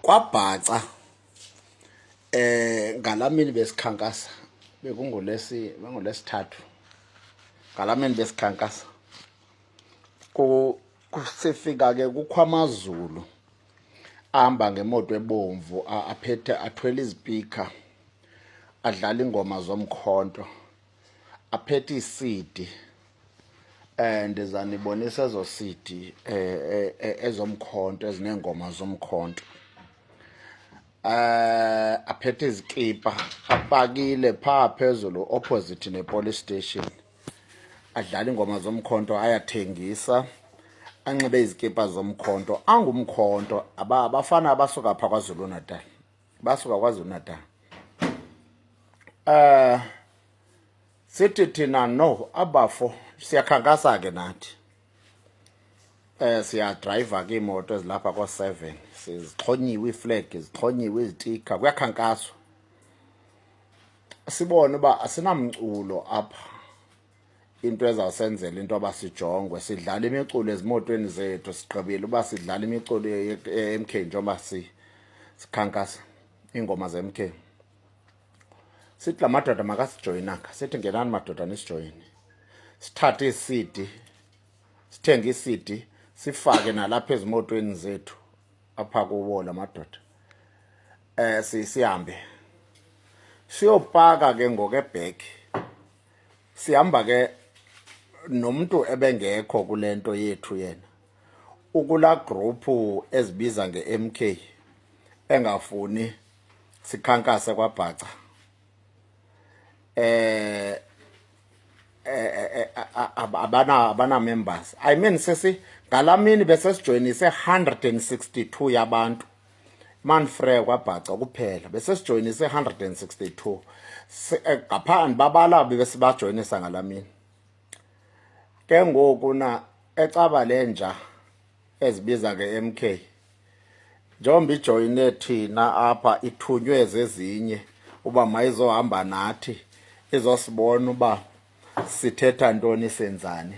Kwabhaca ngalamini besikhankasa, bekungolesi bengolesithathu, ngalamini besikhankasa ku kusifika ke kukho amaZulu ahamba ngemoto ebomvu, aphethe athwele izipika, adlala ingoma zomkhonto, aphethe iCD. Ndizanibonisa ezo CD ezomkhonto, ezinengoma zomkhonto. Aphethe izikipa, apakile pha phezulu opposite ne-police station, adlala ingoma zomkhonto, ayathengisa, anxibe izikipa zomkhonto, angumkhonto. Abafana abasuka pha KwaZulu Natal, basuka KwaZulu Natal. Sithi thina no abafo, siyakhankasa ke nathi, siya-drive ke imoto ezilapha ko-7, sizixhonyiwe ii-flag, zixhonyiwe izitika, kuyakhankaswa. Sibone uba asinamculo apha, into ezawusenzela into yoba sijongwe, sidlala imiculo ezimotweni zethu. Sigqibile uba sidlala imiculo ye-MK njengoba sikhankasa iingoma ze-MK. Sithi la madoda makasijoyinanga, sithi ngenani madoda nisijoyine, sithathe ii-CD, sithenge ii-CD, sifake nalapha ezimotweni zethu apha kuwo la madoda. Sihambe siyopaka ke ngoku e-back. Sihamba ke nomuntu ebengekho kule nto yethu, yena ukula group ezibiza nge-MK engafuni sikhankase kwaBhaca. Abana members, I mean, sesi ngalamini bese sijoyinise 162 yabantu Manfre kwaBhaca kuphela, bese sijoyinise 162. Ngaphandle babala bese bajoyinisa ngalamini ke ngoku na ecaba lenja ezibiza nge-MK, njengoba ijoyine thina apha, ithunywe zezinye uba mayizohamba nathi, izosibona uba sithetha ntoni, senzani.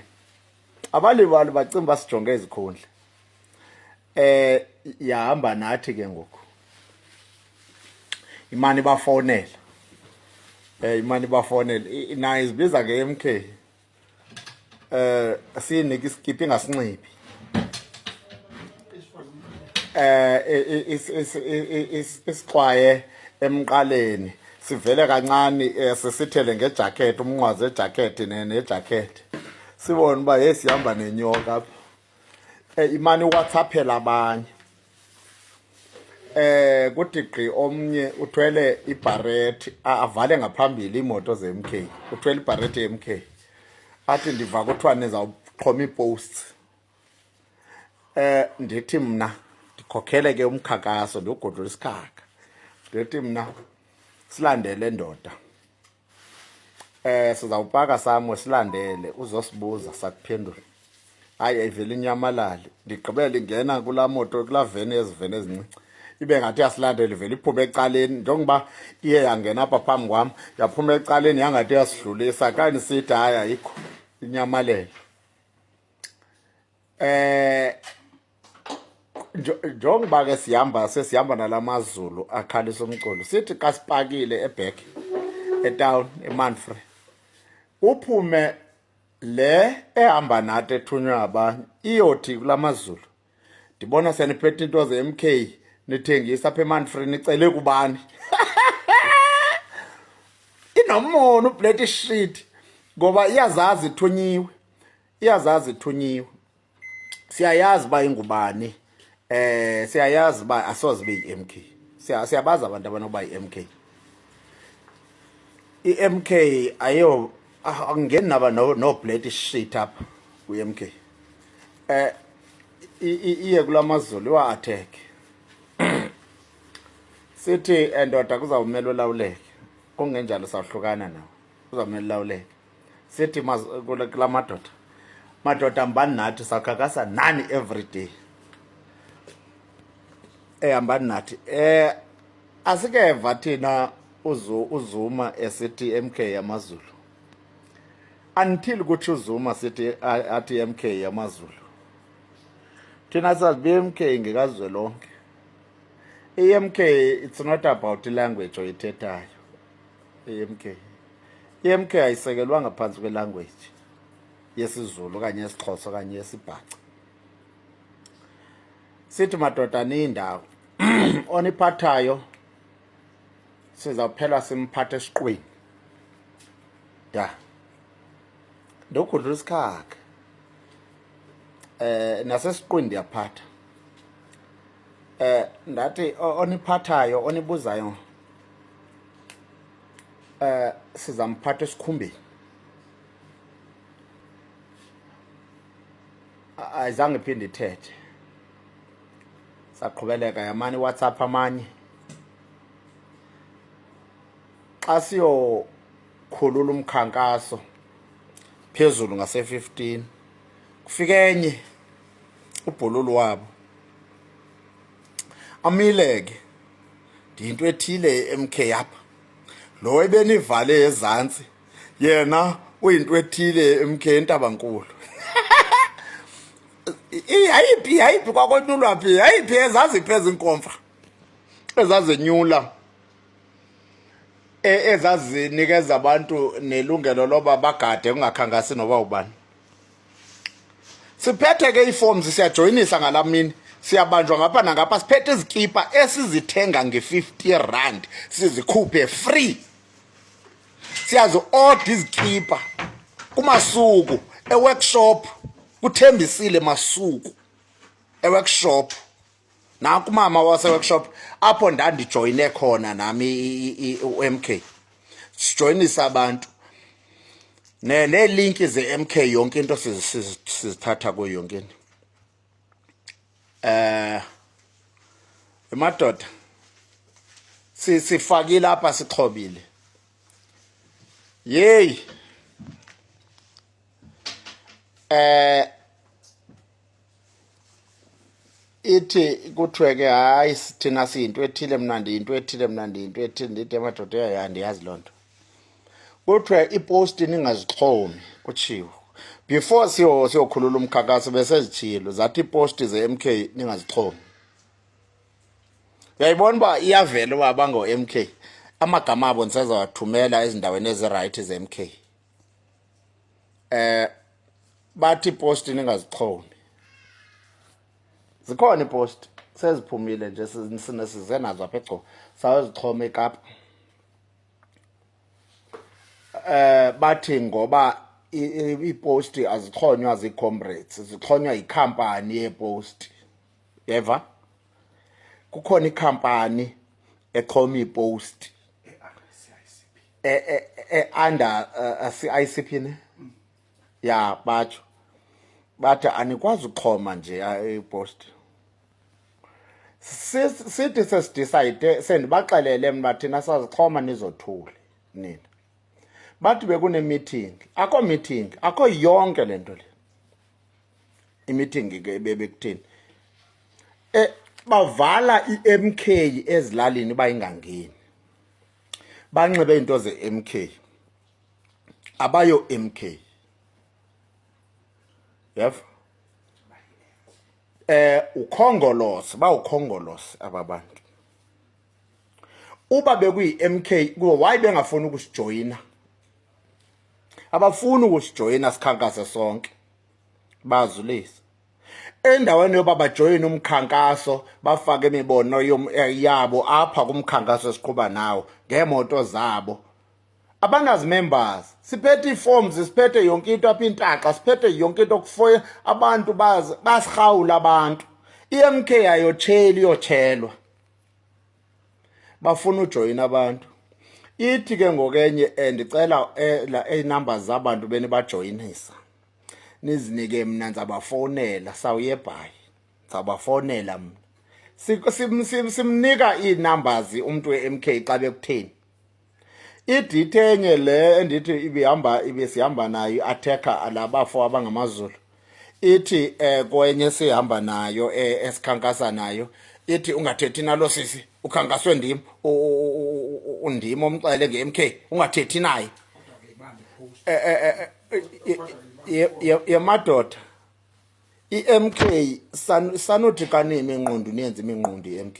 Abalibali bacinga basijonge izikhundla. Yahamba nathi ke ngoku, imani bafonela, imani bafonela, nayo izibiza nge-MK. Siyinike iskipa, ingasinxibi. Isixwaye emqaleni, sivele kancane, sisithele ngejacket, umnqwazi ejacket nejacket. Sibone uba hey, sihamba nenyoka apha. Imani WhatsAppela abanye, kuthi gqi omnye uthwele ibharethi, avale ngaphambili imoto ze-MK, uthwele ibharethi ye-MK, athi ndiva kuthiwa nizawuxhoma ii-posts. Ndithi mna ndikhokhele ke umkhakaso, ndiwugodlula isikhakha, ndithi mna silandele ndoda, sizawupaka samwe, silandele, uzosibuza sakuphendula. Hayi, ayivele inyamalale. Ndigqibele ingena kulaa moto, kulaa veni, eziveni ezincinci, ibe ngathi yasilandela, ivele iphume ecaleni, njengoba iye yangena apha phambi kwam, yaphuma ecaleni, yangathi yasidlulisa. Xa ndisithi hayi, ayikho, inyamalele. Njengoba ke sihamba, sesihamba nalamazulu akhalisa umculo, sithi xa sipakile e-back etown eManfre, uphume le ehamba nathi ethunywe abanye, iyothi kulamazulu, ndibona seniphethe into ze-MK, nithengisa apha eManfre, nicele kubani? Inomona ublet shit, ngoba iyazazi ithunyiwe, iyazazi ithunyiwe. Siyayazi uba ingubani, siyayazi uba asoze ibe yi-MK. Siyabazi abantu abanokuba yi-MK. I-MK ayo angeni naba no bloody shit apha kwi-MK. Iye kulamazulu iwa attack. Sithi endoda kuzawumela ulawuleke, kungenjalo sawuhlukana nawo, kuzawumela ulawuleke. Sithi kula madoda, madoda, hambani nathi, sakhankasa nani every day, hambani nathi. Asikeva thina uZuma esithi MK yamaZulu until kuthi uZuma sithi athi MK yamaZulu. Thina sazi BMK ngekazwelonke. I-MK it's not about language oyithethayo. I-MK. I-MK ayisekelwanga phantsi kwelanguage yesiZulu okanye yesiXhosa okanye yesiBhaca. Sithi madoda niyindawo oniphathayo sizawuphela simphathe esiqwini. Da. Ndogudla isikhakha. Eh nasesiqwini ndiyaphatha. Eh ndathi oniphathayo onibuzayo eh sizamphatha esikhumbeni. Ayizange iphinde ithethe. Saqhubeleka yamani WhatsApp amanye. Xa siyokhulula umkhankaso phezulu ngase-15 kufike enye ubhululu wabo amile ke ndiyinto ethile e-MK apha lo ebenivale ezantsi yena uyinto ethile e-MK entabankulu yayiphi yayiphi kwakonyulwa phi yayiphi ezaziphi ezinkomfa ezazenyula e, ezazinikeza abantu nelungelo loba bagade kungakhankasi noba ubani siphethe ke ii-forms siyajoyinisa ngalaa mini siyabanjwa ngapha nangapha siphethe izikipa esizithenga nge-50 rand sizikhuphe free siyazi-oda izikipa kumasuku eworkshop kuthembisile masuku eworkshop nanku umama waseworkshop apho ndandijoyine khona nami u-MK sijoyinisa abantu neelinki ze-MK yonke into sizithatha kuyo yonke into eh emadoda sifakile apha sixhobile yeyi eh ithi kuthiwe ke hayi thina siyinto ethile mna ndiyinto ethile mna ndiyinto ethile ndithi emadoda eyayo andiyazi loo nto kuthiwe iposti ningazixhomi kutshiwo before siyokhulula umkhankaso besezitshilo zathi iposti ze-m k ningazixhomi uyayibona uba iyavela uba bango-m k amagama abo ndisezawathumela ezindaweni ezirayithi ze-m k eh bathi ipost ningazixhomi zikhona ipost seziphumile nje sine size nazo apha egco sawezixhoma ekapa eh bathi ngoba ipost azixhonywa zii-comrades zixhonywa yikhampani yepost yeva kukhona ikhampani exhoma ipost e, e, e, under uh, CICP ne ya batsho bathi anikwazi uxhoma nje ipost sithi sesidecide sendibaxelele mna thina sazixhoma nizothule nina bathi bekune-meeting akho meeting akho yonke le nto le imeeting ke bebekuthini eh bavala iMK ezilalini bayingangeni banxibe into zeMK abayo MK yeva eh ukhongolose bawukhongolose ababantu uba bekuyi-MK kuwo why bengafuni ukusijoyina abafuni ukusijoyina sikhankase sonke bazulise endaweni yoba bajoyine umkhankaso bafake imibono eh, yabo apha kumkhankaso esiqhuba nawo ngeemoto zabo abanazi-members siphethe ii-forms siphethe yonke into apha intaxa siphethe yonke into kufoye abantu basirhawula abantu i-mk ayotsheli iyotshelwa bafuna ujoyina abantu ithi ke ngokenye eh, ndicela eh, la iinumbers zabantu benibajoyinisa nizinike mna ndizabafowunela sawuye ebhayi ndizawubafonela mna simnika ii-numbers umntu we-m k xa bekutheni idithe enye le endithi ibihamba ibisihamba nayo i-attacker labafo abangamazulu ithi eh kwenye sihamba nayo eh, esikhankasa nayo ithi ungathethi nalo sisi ukhankaswe ndim undim omxele nge-MK ungathethi naye eh, eh, eh, yemadoda i-MK sanothi kanini iminqundu niyenze iminqundu i-MK